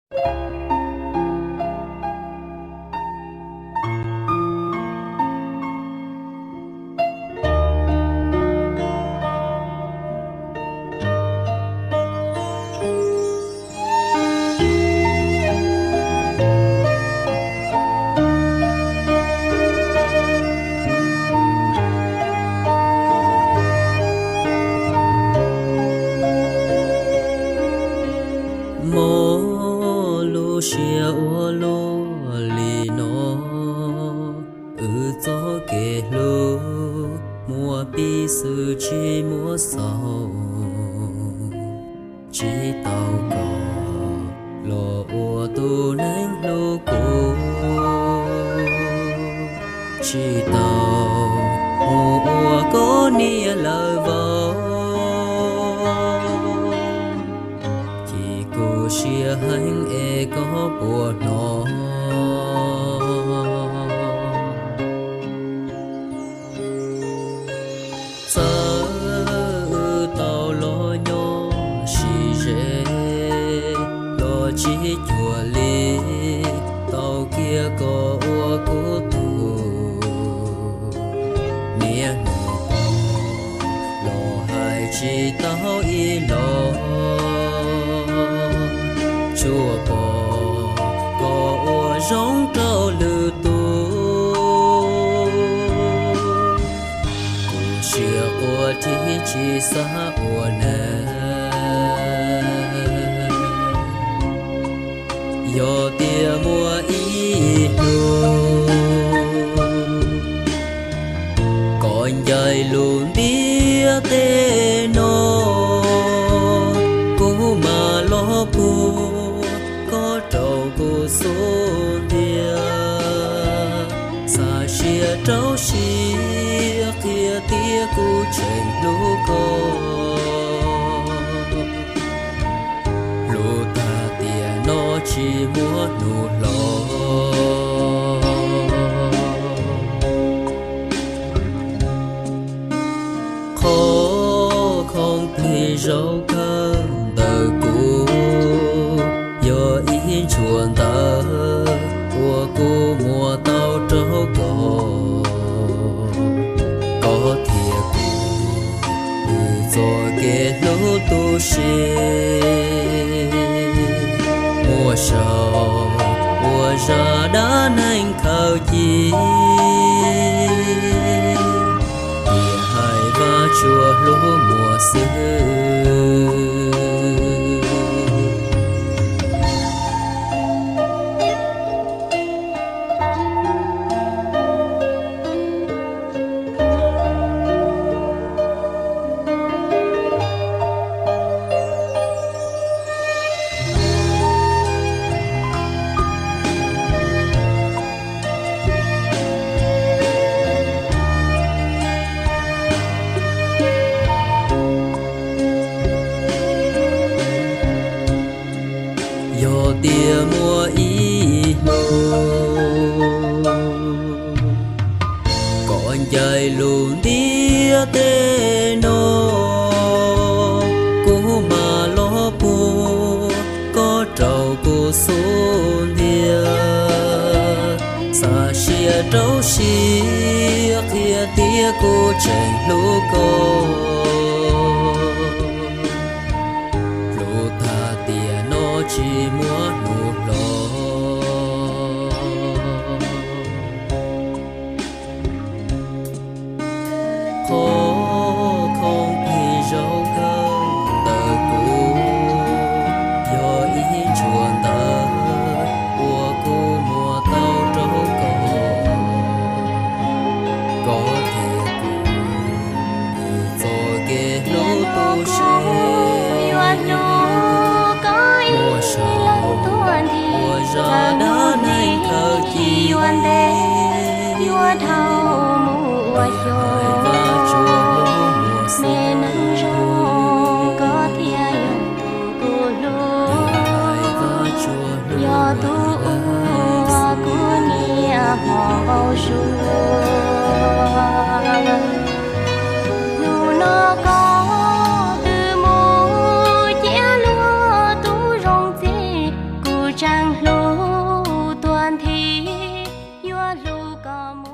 Mob lub siab ua luaj li no, wb txoj kev hlub muaj pib xwb tsis muaj xaus. Tsis tau koj los ua tus neeg hlub kuv, tsis tau mus ua koj niam lawm vauv. Chim kuv siab heev es koj puas hnov. Txawm wb tau los nyob sib ze los tsis cuag li, tau kiag koj ua kuv tus niam hnub los hais tsis tau ib los. Tsuas pom koj ua zoo rau lwm tus, kuv siab quaj rhib tsis xav ua neeg. Yog tias muaj ib hnub koj ncaim lub ntiaj teb no, kuv mam los puag koj rau kuv xub ntiag. Xa siab rau siab qhia tias kuv tseem hlub koj. Hlub tag tiam no tsis muaj hnub hlo. Qhov khoom plig zaub kawg ntawm kuv yog ib ntsuas ntawv uas kuv muab tau rau koj. Koj thiab kuv txoj kev hlub tu siab, muab sau ua zaj dab neeg khaws cia. Tias hais Vajtswv hlub muaj xwb. Yog tias muaj ib hnub koj ncaim lub ntiaj teb no, kuv mam los puag koj rau kuv xub ntiag. Xa siab rau siab qhia tias kuv tseem hlub koj. Hlub tag tiam no tsis muaj hnub hlo. Qhov khoom plig zaub kawg ntawm kuv yog ib ntsuas ntawv uas kuv muab tau rau koj. Koj thiab kuv txoj kev hlub tu siab, muab sau ua zaj dab neeg khaws cia. Yuav ntev yuav dhau mus ua xyoo, me neeg zoo koj thiaj yog tus kuv hlub, yog tus uas kuv nyiam hmo nqaus zuag. Hnub no koj twb mus cia luag tus zoo txij, kuv Tseem hlub tuag nthi, yuav hlub kom